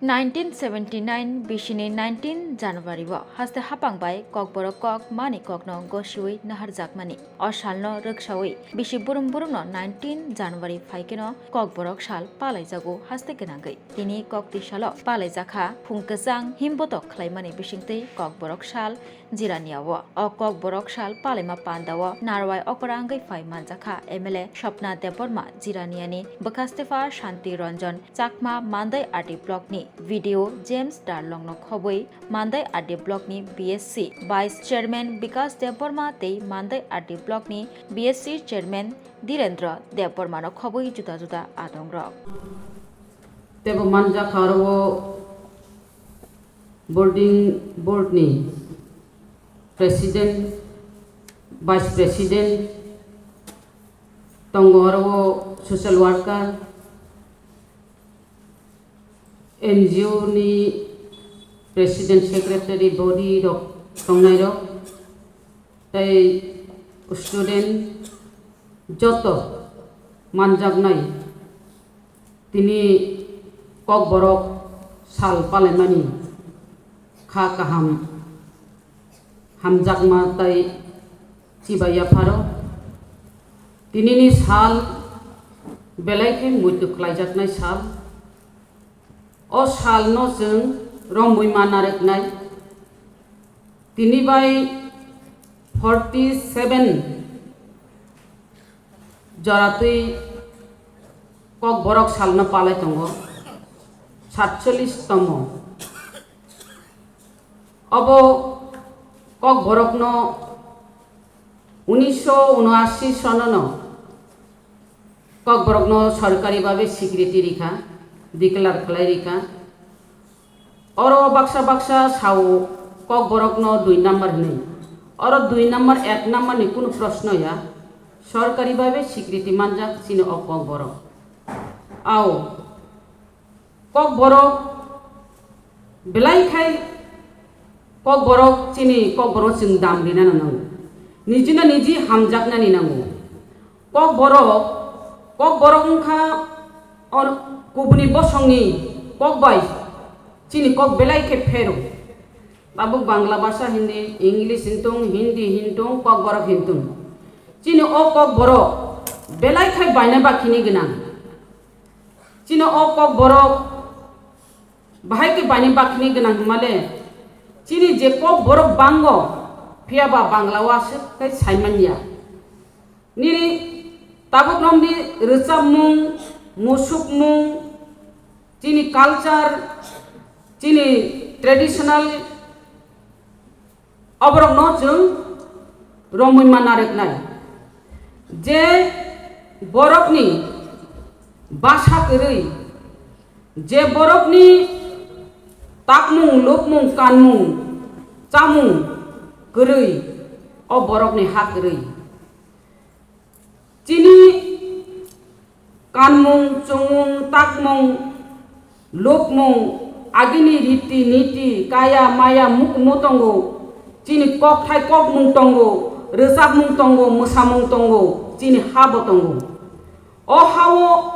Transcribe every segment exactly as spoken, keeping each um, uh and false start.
Nineteen seventy nine bisini nineteen January o haste hapang bai Kokborok kok mani kokno gosiwi naharjakmani. O salno rwksawi bisi burum burumno nineteen January phaikeno Kokborok sal palaijago haste gwnangwi. Tini koktwi salo palaijakha phung kwchang himbotok khlaimani bisingtwi Kokborok sal Jiraniao. O Kokborok sal palaima pandao narwai okora wngwi phai manjakha M L A Swapna Debbarma Jiraniani bwkhastefa Shanti Ranjan Chakma Mandai R D Block ni B D O James Darlong no khobwi Mandai R D Block ni B S C Vice Chairman Bikas Debbarma tei Mandai R D Block ni B S C Chairman Dhirendra Debbarma no khobwi juda juda adongrok. Tebo manjakha aro o Boarding Board ni President, Vice President, tongo aro o social worker, N G O ni President, Secretary, body rok tongnai rok, tei student joto manjaknai. Tini Kokborok sal palaimani kha kaham hamjakma tei chibai yapharo. Tinini sal belai khe muitu khlaijaknai sal. O salno chwng romwi ma narwknai. Tini bai forty seven joratwi Kokborok salno palai tongo, satchollish tomo. Obo Kokborokno unisho unoashi sonono Kokborokno sorkari babe sikriti rikha, declare khlai rikha. Oro baksa baksa sao Kokborokno dui number hinwi. Oro dui number, ek number ni kunu proshno ya. Sorkari babe sikriti manjak chini o Kokborok. Ao Kokborok belai khai Kokborok chini Kokborok chwng dam rinani nango. Nijino niji hamjaknani nango. Kokborok, Kokborok wngkha or kubuni bosongni kok bai chini kok belai khe phero. Tabuk Bangla bhasha, Hindi, English hintung, Hindi hintung, Kokborok hintung. Chini o Kokborok belai khai baina bakhini gwnang. Chini o Kokborok bahai khe baini bakhini gwnang hwnmale, chini je Kokborok bango, phiya ba Bangla o aswk khe saimanya. Nini tabuk romni rwchapmung, musukmung, chini culture, chini traditional, oborokno chwng romwi ma narwknai. Je borokni basa kwrwi, je borokni takmung, lukmung, kanmung, chamung kwrwi, o borokni ha kwrwi. Chini kanmung, chumung, takmung, lukmung, agini riti niti, kaya maya, mukumu tongo. Chini kokthai kokmung tongo, rwchapmung tongo, mwsamung tongo, chini habo tongo. O hao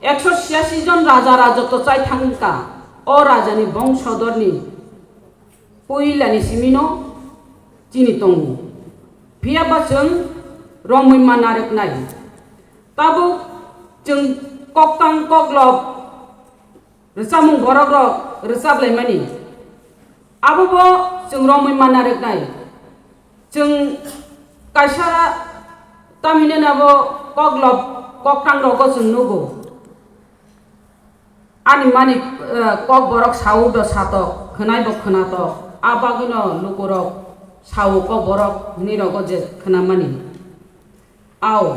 ekso chhiyasi jon raja rajotw chai thangkha, o rajani bongsodorni puilani simino chini tongo. Phiya ba chwng romwi ma narwknai. Tabuk chwng koktang koklop rwchapmung borokrok rwchap laimani. Abobo chwng romwi ma narwknai. Chwng kaisa tamhineno abo koklop koktangrogo chwng nugo. Ani mani, eh, Kokborok sao do satok, khwnai bo khwnatok, a bagwino lukurok sao Kokborok hwnwi rogo je khwnamani. Ao,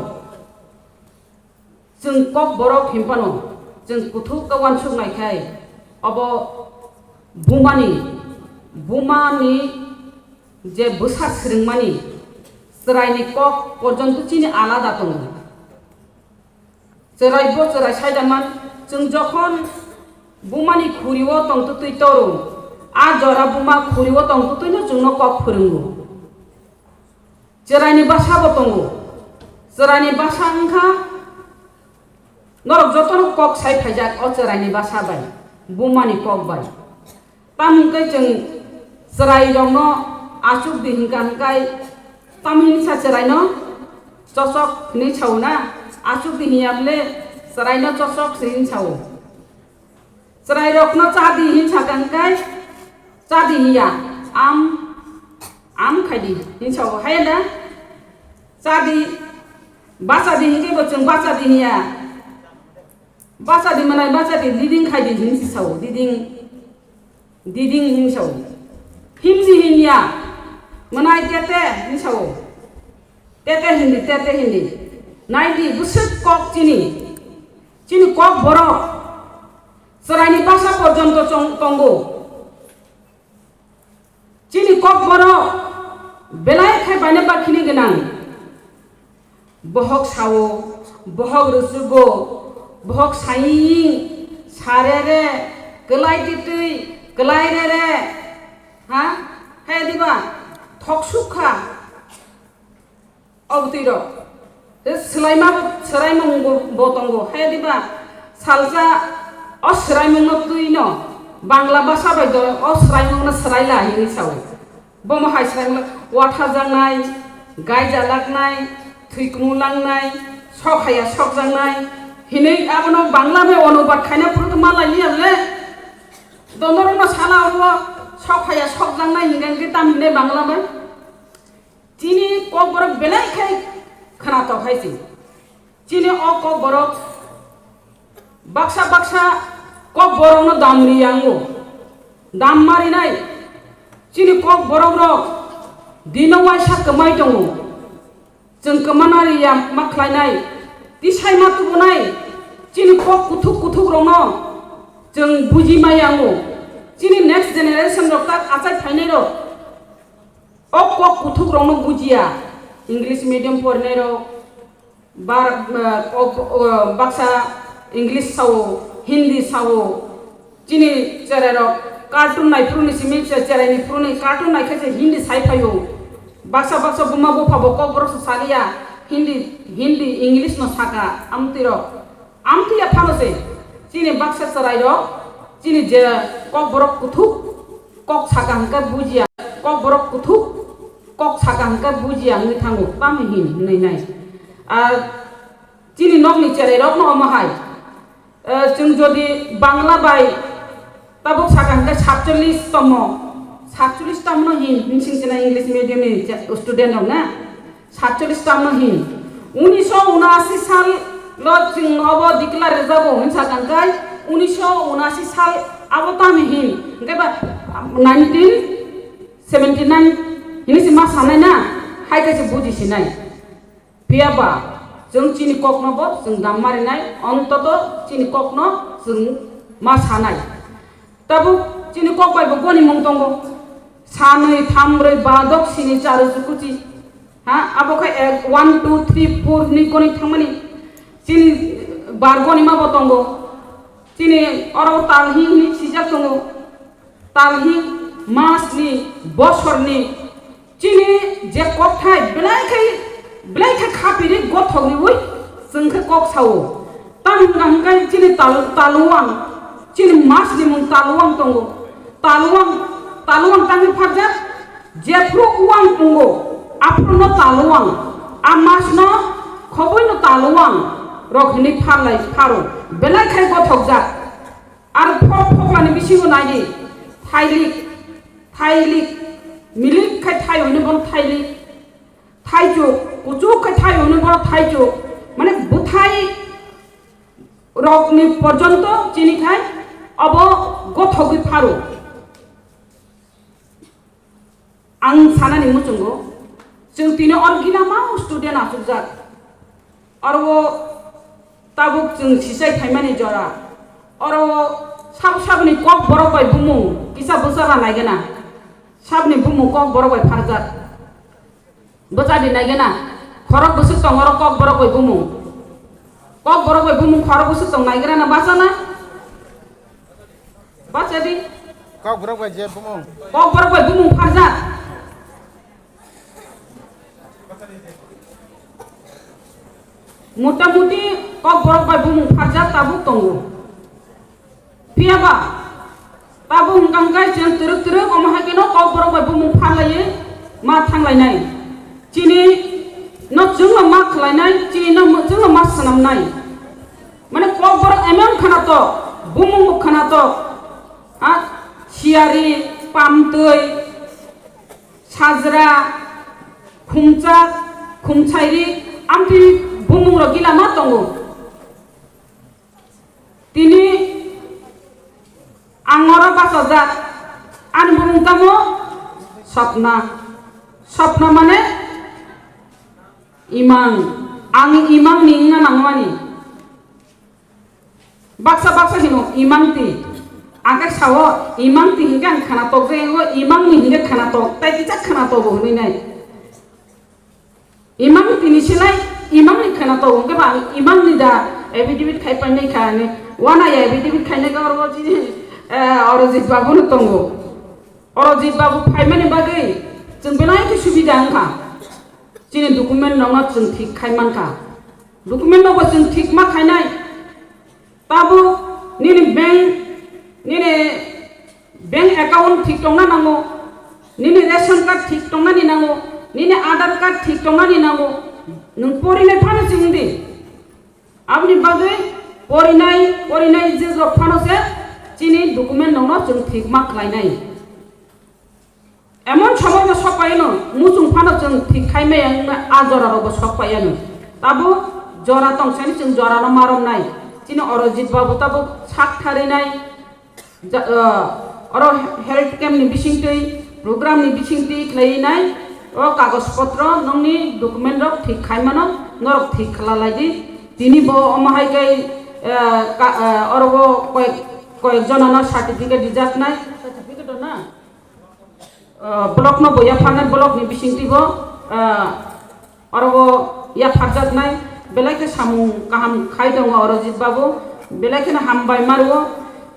chwng Kokborok hinphano, chwng kuthuk khe uansuk naikhai, obo bumani, bumani je bwsa swrwngmani chwraini kok porjonto chini alada tongo. Chwrai bo chwrai saida man, chwng jokhon bumani khuri o tongtwtwi toro, a jora buma khuri o tongtwtwino chwngno kok phwrwngo. Chwraini basa bo tongo. Chwraini basa wngkha norok jotono kok sai phaijak o chwraini basa bai. bumani kok bai. Tamo hwnkhe chwng chwrairokno achuk di hwnkha hwnkhe, tamo hinsa chwraino chosok hinwi sao na, achuk di hinya bwle chwraino chosok se hinwi sao. Chwrairokno cha di hinwi sakha hwnkhe cha di hinya, am, am khai di hinwi sao, hai da? Cha di, bacha di hinkhe bo chwng bacha di hinya. Bacha di manai bacha di, diding khai di hinwi sao, diding, diding hinwi sao. Himdi hinya, manai tete hinwi sao. Tete hindi, tete hindi. Nai di, bwswk kok chini. Chini kok borok. Chwraini basa porjonto chong-, tongo. Chini kokborok belai khe baina bakhini gwnang. Bohok sao, bohok rwchwgo, bohok saying, sarere, kwlai titwi, kwlai rere, ha? Hai diba? Thok sukha. Obwtwi rok. Tei swlaima bo, swraimung bo, bo tongo. Hai diba salsa o swraimung no twi no Bangla basa bai do o swraimung no swrai la hinwi sao. Bomo hai swraimung watha jaknai, gai jalaknai, thwi kumu langnai, sok haya sok jaknai hinwi abono Bangla bai onubad khaina phuru to malai liya le. Donorok no sala o sok haya sok jaknai hinga hingke tam hinai Bangla bai. Chini kokborok belai khe khwnatok hai se. Chini o kokborok baksa baksa kokborokno dam ri yango. Dam marinai. Chini kokborokrok dino waisa kwmai tongo. Chwng kwmana ri ya ma khlainai. Tisai ma tubunai. Chini kok kuthuk kuthukrokno chwng buji ma yango. Chini next generation rok tak achai phainai rok. O kok kuthuk rokno bujiya, English medium porinairok, bar, eh, kok, eh, baksa English sao, Hindi sao, chini cherairok cartoon naiphuru ni simi se cheraini phuru ni cartoon naikhe se Hindi sai phaio, baksa baksa buma bupha bo kokborok se saliya, Hindi, Hindi, English no saka, amtwirok. Amtwi ya phano se, chini baksa chwrairok, chini je kokborok kuthuk kok saka hwnkhe bujiya, kokborok kuthuk kok saka hwnkhe bujiya wngwi thango, tamo hin hwnwi nai. Ar chini nokni chwrairokno omo hai, eh, chwng jodi Bangla bai tabuk saka hwnkhe satchollish tomo, satchollish tomo no hin, hinsing chini English medium ni student rok na. Satchollish tamo hin. Unisho unashi sal lo chwng obo declare rwjago hinsa kangkai, unisho unashi sal abo tamo hin. Hwnkhe ba nineteen seventy nine hini se ma sanai na, hai khe se buji sinai. Phiya ba chwng chini kokno bo chwng dam marinai, ontoto chini kokno chwng ma sanai. Tabuk chini kok bai bo goni mung tongo. Sanwi, thambrwi, badok, sini, charu, chukuchi. Ha, abo khe ek, one, two, three, four ni goni thangmani. Chini bar goni ma bo tongo. Chini oro talhing ni sijak tongo. Talhing mas ni, bosor ni. Chini je kokthai belai khai, belai khai khapiri gothok riui chwng khe kok sao. Tamo hwnka hwnkhe chini tal-, taluang, chini mas ni mung taluang tongo. Taluang, taluang tangwi pharjak, jephru uang tongo, aphuru no taluang, a mas no khoboi no taluang rok hinwi pharlai pharo, belai khai gothokjak. Ar phok phoklani bisingo naidi, thailik, thailik, milik khai thai hwnwi bono thailik, thaichuk, kuchuk khai thai hwnwi bono thaichuk, mane bwthai rokni porjonto chini khai obo gothogwi pharo. Ang sanani muchungo, chwng tini original ma student achukjak. Oro tabuk chwng sisai phaimani jora. Oro sab sabni kok borok bai bumung kisa bwsa ra naigena. Sabni bumung kok borok bai pharjak. Bwsa di naigena. Khorok bwswk tong oro kok borok bai bumung. Kok borok bai bumung khorok bwswk tong naigena na basa na? Bacha di. Kok borok bai je bumung. Kok borok bai bumung pharjak. Mota moti kok borok bai bumung pharjak tabuk tongo. Phiya ba Tabuk hwnkha hwnkhe chwng twrwk twrwk omo hai kheno Kokborok bai bumung pharlaiwi ma thanglainai. Chini no chwngno ma khlainai, chini no chwngno ma swnamnai. Mane Kokborok emon khwnatok, bumung bo khwnatok. A, siyari, pamtwi, sajra, khumchak, khumchairi, amtwi bumungrok gila ma tongo. Tini ang oro bachajak, ani bumung tamo Swapna. Swapna mane imang, ang imang ni wngna nangmani. Baksa baksa hino imang ti, ang khe sao imang ti hinkhe ang khwnatok je, o imang ni hinkhe khwnatok, tai kisa khwnatok bo hwnwi nai. Imang tini silai, imang ni khwnatok hwnkhe ba ang imang ni da affidavit khai painai kha ani. Wana ya affidavit khainai kha oro chini, eh, Arojit Babu no tongo. Arojit Babu phaimani bagwi chwng belai khe subida wngkha. Chini document rokno chwng thik khai mankha. Document rokbo chwng thik ma khainai. Tabuk nini bank, nini bank account thik tongna nango, nini ration card thik tongnani nango, nini Aadhaar card thik tongnani nango, nwng porinai phano chwng di. Aboni bagwi porinai, porinai je rok phano se chini document rokno chwng thik ma khlainai. Emon somoibo sok paiano, muchung phano chwng thik khai maya wngna a jorarokbo sok paiano. Tabuk jora tong sani chwng jorano maromnai. Chini Arojit Babu tabuk sak tharinai, ja-, ah, oro health camp ni bisingtwi, program ni bisingtwi khlainai, o kagoj potro nokni document rok thik khai mano, norok thik khlalaidi. Tini bo omo hai khe, ah, ka-, ah, oro bo koyek, koyek jonano certificate rijaknai. Certificate na? Ah, block no bo yapharnai, block ni bisingtwi bo, ah, oro bo yapharjaknai, belai khe samung kaham khai tongo Arojit Babu, belai kheno hambai ma rwo.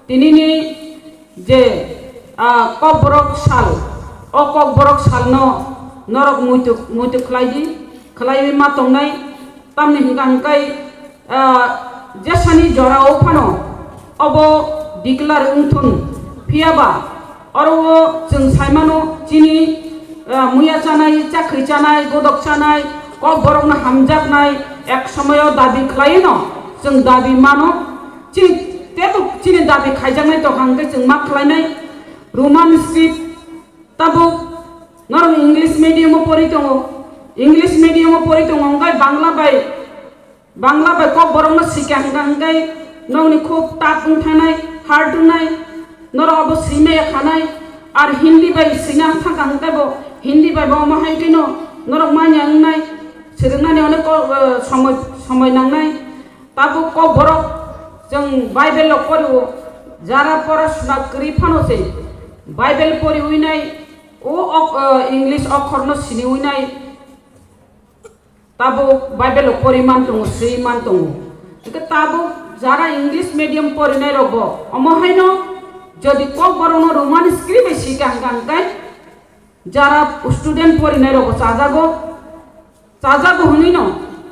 Tinini je, ah, Kokborok sal, o Kokborok salno norok muituk, muituk khlai di, khlaiwi ma tongnai, tamni hwnkha hwnkhe, ah, jesani jorao phano obo declare wngthun, phiya ba oro o chwng sai mano chini, ah, muya chanai, chakhwi chanai, godok chanai, Kokborokno hamjaknai ek somoyo dabi khlaino, chwng dabi mano. Chini teibo chini dabi khaijaknai tongkha hwnkhe chwng ma khlainai. Roman script tabuk norok English medium o pori tongo, English medium o pori tongo hwnkhe Bangla bai Bangla bai Kokborokno sikha hwnkha hwnkhe nokni khub tough wng thanai, hard wngnai, norok abo swi maya khanai. Ar Hindi bai swina thangkha hwnkhe bo Hindi bai bo omo hai kheno norok manya wngnai, swrwngmani onek ko-, eh, somoi, somoi nangnai. Tabuk Kokborok chwng Bible rok pori-o, jara porasuna kwrwi phano se Bible poriwi nai, o ok-, eh, English okkhorno siniwi nai. Tabuk Bible rok pori man tongo, swi man tongo. Hwnkhe tabuk jara English medium porinai rokbo omo haino jodi Kokborokno Roman script bai sikha hwnkha hwnkhe jara student porinai rokbo chajago, chajago hwnwi no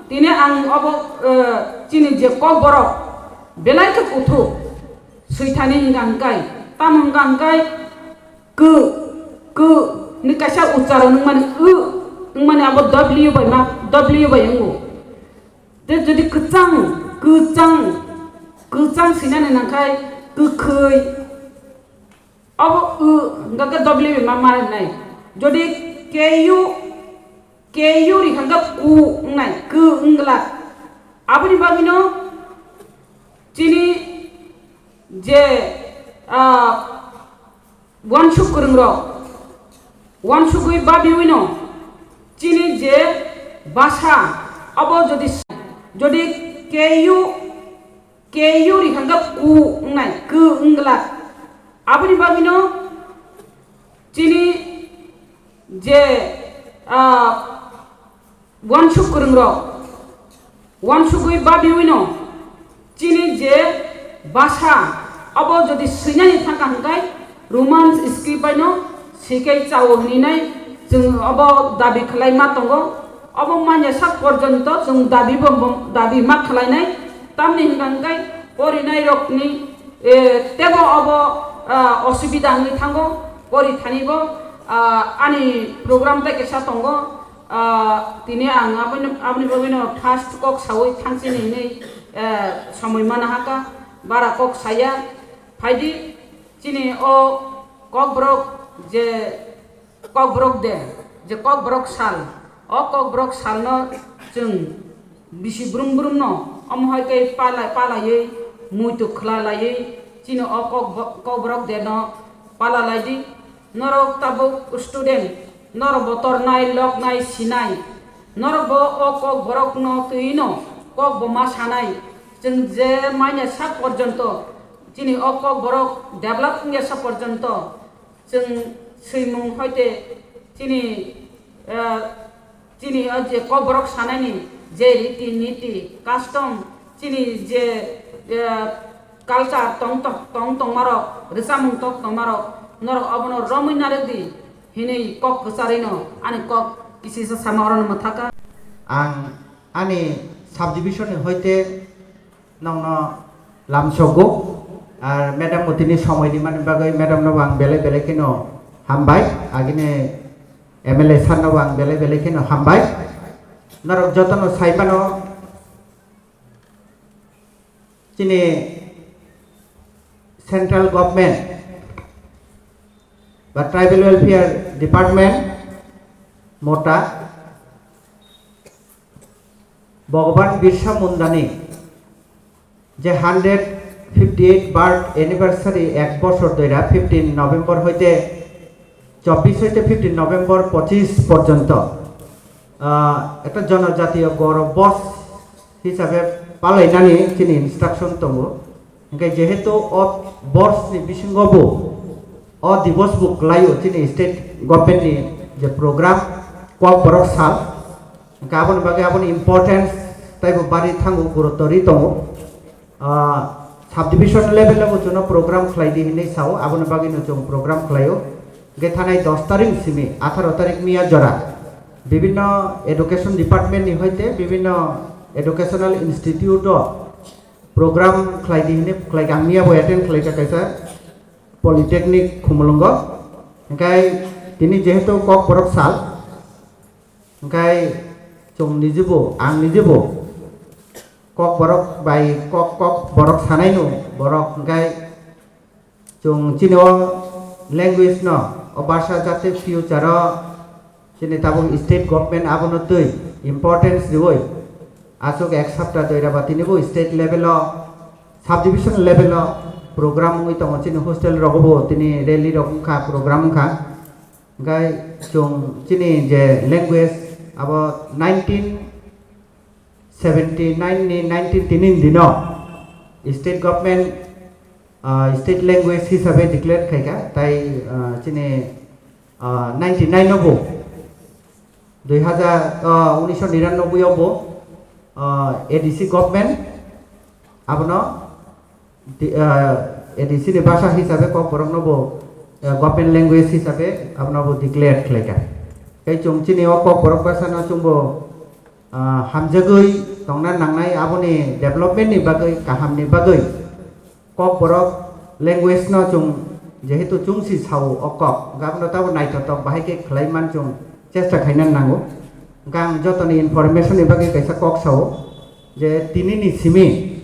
tini ang obo, eh, chini je Kokborok belai khe kuthuk swithani hwnkha hwnkhe, tamo hwnkha hwnkhe Kw, kw ni kaisa ucharon wngmani w, wngmani abo w bai ma, w bai wngo. Tei jodi kwchang, kwchang, kwchang sinani nangkhai kwkhwi. Abo w hwnkha khe w bai ma, ma rwnai. Jodi k u, k u ri hwnkha ku wngnai, kw wngla. Aboni bagwino chini je, ah, uansuk kwrwngrok, uansugwi babiwino chini je basa, abo jodi, jodi k u, k u ri hwnkha ku wngnai, kw wngla. Aboni bagwino chini je, ah, uansuk kwrwngrok, uansugwi babiwino chini je basa, abo jodi swinani thangkha hwnkhe Roman script baino swikhai chao hwnwi nai chwng abo dabi khlai ma tongo. Abo manya sak porjonto chwng dabi bo, bo dabi ma khlainai, tamni hwnkha hwnkhe porinairokni, eh, tebo abo ah, osubida wngwi thango, pori thanibo, ah, ani program tei kisa tongo, ah, tini ang aboni, aboni bagwino first kok sawi thangchini hinwi, eh, somoi mana haka, bara kok saya, phaidi chini o kokborok je Kokborok de, je Kokborok sal, o Kokborok salno chwng bisi brum brumno omo hai khe pala-, palaiwi muitu khwlalaiwi chini o Kokbo-, Kokborok de no palalai di. Norok tabuk student, norok bo tornai, loknai, sinai, norok bo o Kokborokno twino kok bo ma sanai. Chwng je manya sak porjonto chini o Kokborok develop wngya sak porjonto Chwng swimung hoite chini, eh, chini o je Kokborok sanaini je riti niti, custom, chini je, eh, culture tong tong, tong tongmarok, rwchapmung tong tongmarok, norok obono romwi narwk di hinwi kok kwcharwino ani kok kisisa sama orono mwthaka. Ang ani subdivision ni hoite nokno lamsogo. Ar madam bo tini somoi rimani bagwi madam no bo ang belai belai kheno hambai, agini M L A sir no bo ang belai belai kheno hambai. Norok jotono sai mano, chini central government ba tribal welfare department mota Bhagwan Birsa Mundani je hundred fifty eight birth anniversary ek bosor doira fifteen November hoite chobbish hoite fifteen November pochis porjonto, ah, ekta jonojatiyo gorobos hisabe palainani chini instruction tongo. Hingke jehetu o borsni bisingo bo o dibos bo kwlaio chini state government ni je program Kokborok sal, hingke aboni bagwi aboni importance taibo bari thango, gurutto ri tongo. Ah, subdivision level o bo chwngno program khlai di hinwi sao, aboni bagwi no chwng program khlaio. Hingke thanai dos tarik simi atharo tarik miya jora bibinno education department ni hoite bibinno educational institute o program khlai di hinwi khlai kha, ang miya bo attend khlai kha kaisa polytechnic Khumulwngo. Hingkai tini jehetu Kokborok sal, hingkai chwng nijibo, ang nijibo Kokborok bai kok, Kokborok sanaino borok, hingkai Chwng chini o language no, o basa jate future o chini tabuk state government abono twi importance riwi aswk ek sapta doira ba tini bo state level o, subdivision level o program wngwi tongo, chini hostel rogo bo tini rally rok wngkha, program wngkha. Hingkai chwng chini je language abo nineteen seventy nine ni nineteen tini ni dino state government, ah, state language hisabe declare khaikha, tai, ah, chini, ah, ninety nine no bo dui hajar, ah, unisho niranoboi o bo, ah, A D C government abono Di-, ah, A D C ni basa hisabe Kokborok no bo, ah, government language hisabe abono bo declare khlaikha. Tei chwng chini o Kokborok basa no chwng bo, ah, hamjagwi tongna nangnai, aboni development ni bagwi, kaham ni bagwi Kokborok language no chwng jehetu chwng si sao o kok, hwnkhe abono tabo naithotok bahai khe khlai man chwng chesta khaina nango. Hwnkhe ang jotoni information ni bagwi kaisa kok sao je tini ni simi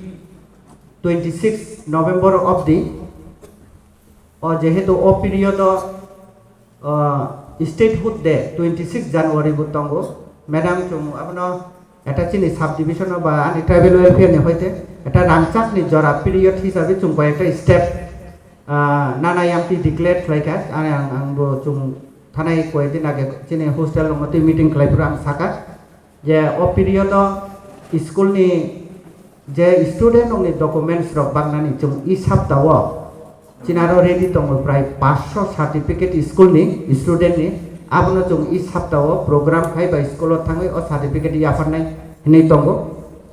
twenty six November obdi, o jehetu o period o, o, statehood day twenty six January bo tongo. Madam, chwng abono eta chini subdivision o ba ani tribal welfare ni hoite eta rangchak ni jora period hisabe chwng bai eta step, ah, nana yamti declare khlaikha. Ani ang, ang bo chwng thanai koi din age chini hostel rok motwi meeting khlai phuru ang saka. Je o period o school ni je student rok ni documents rok baknani chwng e sapta o chini aro ready tongo prai paanch sho certificate school ni student ni, abono chwng e sapta o program khai bai school o thangwi o certificate yapharnai hinwi tongo.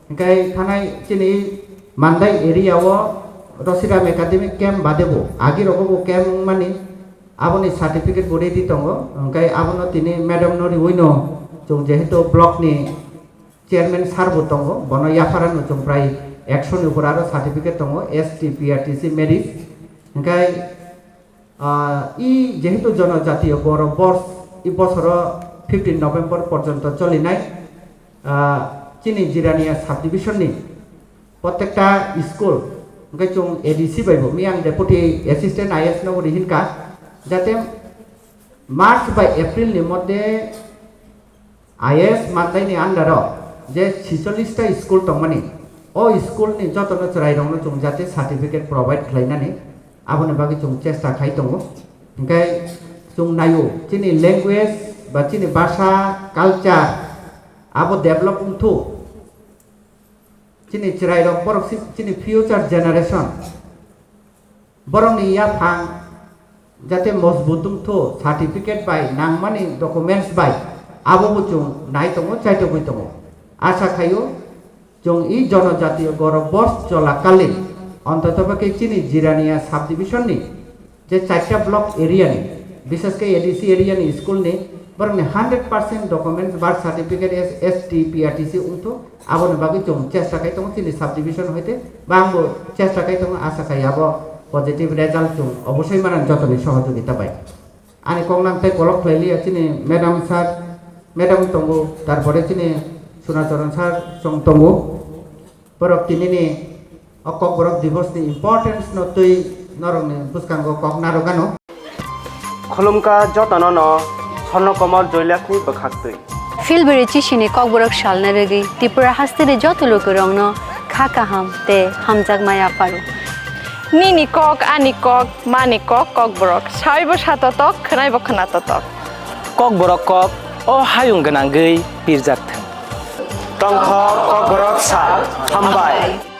Hingkai thanai chini Mandai area o Rosiram Academic camp bade bo agi rogo bo camp wngmani Aboni certificate bo ready tongo, hwnkhe abono tini madam no riwi no chwng jehetu block ni chairman sir bo tongo, bono yaphar ano chwng prai ekso ni upor aro certificate tongo, S T, P R T C merit. Hwnkhe Ah, i jehetu jonojatiyo gorobor i bosoro fifteen November porjonto cholinai, ah, chini Jirania subdivision ni protekta school, hwnkhe chwng A D C bai bo, mi ang Deputy Assistant I A S no uri hinkha, jate March bai April ni moddhe I A S mandaini under o je chicholish ta school tongmani, o school ni jotono chwrairokno chwng jate certificate provide khlainani, aboni bagwi chwng chesta khai tongo. Hwnkhe chwng naio, chini language ba chini bhasha, culture abo develop wngthu. Chini chwrairok borok si-, chini future generation, borokni yaphang jate mojbut wngthu, certificate bai, nangmani documents bai, abo bo chwng nai tongo, chaitogwi tongo. Asa khaio, chwng i jonojatiyo gorobor cholakali, ontotobakhe chini Jirania subdivision ni je charta block area ni, bishesh khe A D C area ni school ni, borokni hundred percent documents, birth certificate, S-, S T, P R T C wngthu, aboni bagwi chwng chesta khai tongo chini subdivision hoite, ba angbo chesta khai tongo, asa khai abo positive result chwng obosai manan jotoni sohojogita bai. Ani kok nang tei kolok khlai liya chini madam sir, madam tongo, tarpore chini Sunacharan sir chwng tongo. Borok tinini o Kokborok Divos ni importance no twi norokni bwskango kok narwk ano. Khulumkha jotono no Swarno Komol Joylakh ni bwkhaktwi. Philbiri chisini Kokborok salna rwgwi Tripura hasteni joto lukurokno kha kaham tei hamjakma yapharo. Nini kok, ani kok, mani kok, Kokborok. Saibo satotok, khwnaibo khwnatotok. Kokborok kok, o hayung gwnangwi pirjak thwng. Tongthok Kokborok sal, hambai.